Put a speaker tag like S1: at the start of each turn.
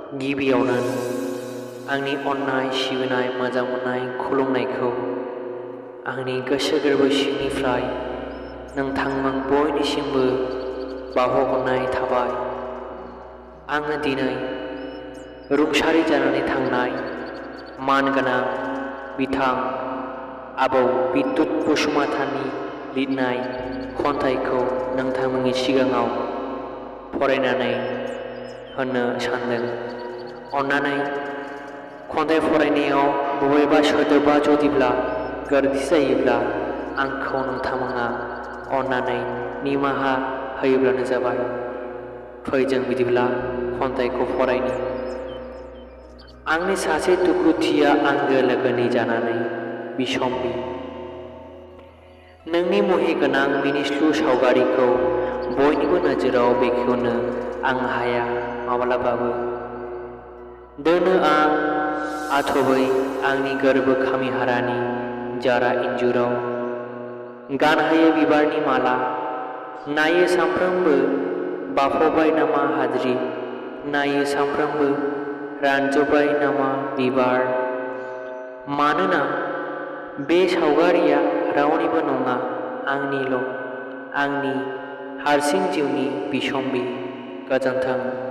S1: गिबियावनो आंनि अननाय सिबिनाय मोजां मोननाय खुलुमनायखौ आंनि गोसो गोरबो सिंनिफ्राय नोंथांमोन बयनिसिमबो बावहरनाय थाबाय। आङो दिनै रुंसारि जानानै थांनाय मानगोनां बिथां आबौ बिद्युत बसुमतारीनि लिरनाय खन्थाइखौ नोंथांमोननि सिगाङाव फरायनानै होनो सानदों। अन्नानै खन्थाइ फरायनायाव बबेबा सोदोबा जुदिब्ला गोरोन्थि जायोब्ला आंखौ नोंथांमोना अन्नानै निमाहा होयोब्लानो जाबाय। फै जों बिदिब्ला खन्थाइखौ फरायनि। आंनि सासे दुखुथिया आंगो लोगोनि जानानै बिसम्बि। नोंनि मुहिगोनां मिनिस्लु सावगारिखौ बयनिबो नोजोराव बेखेवनो आं हाया माब्लाबाबो। दोनो आं आथबै आंनि गोरबो खामिहारानि जारा इन्जुराव। गानहोयो बिबारनि माला, नायो सामफ्रोमबो बाफबाय नामा हाद्रि, नायो सामफ्रोमबो रानजोब्बाय नामा बिबार। मानोना बे सावगारिया रावनिबो नङा, आंनिल', आंनि हारसिं जिउनि बिसम्बि। गोजोन्थों।